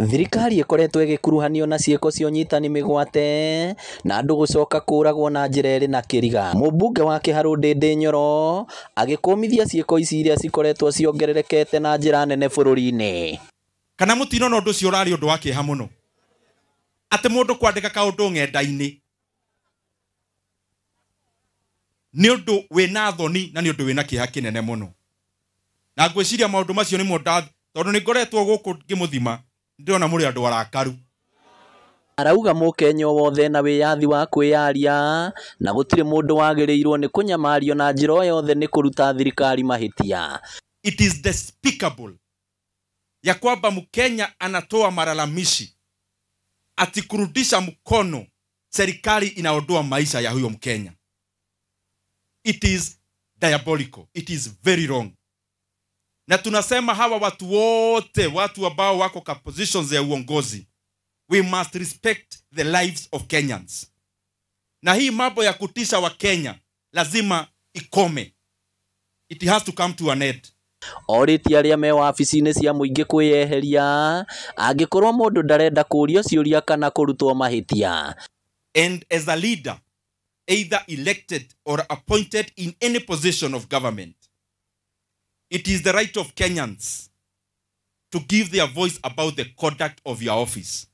Thirikari ĩkoretwo ĩgĩkuruhanio na ciĩko cia ũnyitani mĩgwate na andũ gũcoka kũragwo na njĩra ĩrĩ na kĩriga. Mũmbunge wa Kĩharũ Ndĩndĩ Nyoro agĩkũmithia ciĩko ici iria cikoretwo ciongererekete na njĩra nene bũrũri-inĩ. Kana mũtinona ũndũ ũcio ũrarĩ ũndũ wa kĩeha mũno, atĩ mũndũ kwandĩka kaũndũ ng'enda-inĩ nĩ ũndũ wĩna thoni na nĩ ũndũ wĩna kĩeha kĩnene mũno. Na ngwĩciria maũndũ macio nĩmo tondũ nĩ ngoretwo gũkũ ngĩmũthima, ndĩrona mũrĩ andũ arakaru. Arauga mũkenya o wothe na wĩyathi wa kwĩyaria na gũtirĩ mũndũ wagĩrĩirwo nĩ kũnyamario na njĩra o yothe nĩ kũruta thirikari mahĩtia. It is despicable ya kwamba Mkenya anatoa malalamishi ati kurudisha mkono serikali inaondoa maisha ya huyo Mkenya. It is diabolical. It is very wrong. Na tunasema hawa watu wote, watu ambao wako kwa positions ya uongozi, we must respect the lives of Kenyans. Na hii mambo ya kutisha wa Kenya lazima ikome. It has to come to an end. Orĩtie arĩa me wabici-inĩ cia mũingĩ kwĩyeheria angĩkorwo mũndũ ndarenda kũũrio ciũria kana kũrutwo mahĩtia. And as a leader, either elected or appointed in any position of government, it is the right of Kenyans to give their voice about the conduct of your office.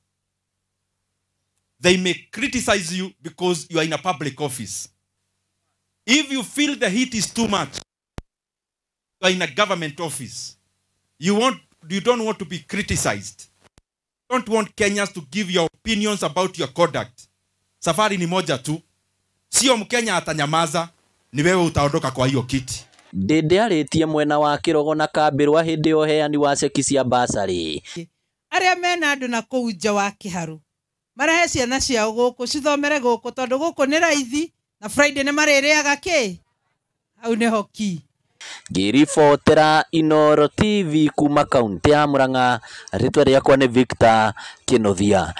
They may criticize you because you are in a public office. If you feel the heat is too much, you are in a government office. You don't want to be criticized. You don't want Kenyans to give your opinions about your conduct. Safari ni moja tu. Sio Mkenya atanyamaza, ni wewe utaondoka kwa hiyo kiti. Ndĩndĩ arĩtie mwena wa Kĩrogo na Kambĩrwa hĩndĩ ya ũheani wa ceki cia basarĩ. Arĩa mena andũ na kũu nja wa Kĩharũ marehe ciana ciao gũkũ cithomere gũkũ tondũ gũkũ nĩ raithi na Friday nĩ marĩrĩaga kĩ hau nĩho ki. Ngĩribotera Inooro TV kuma kaunti ya Murang'a, rĩtwa rĩakwa nĩ Victor Kĩnuthia.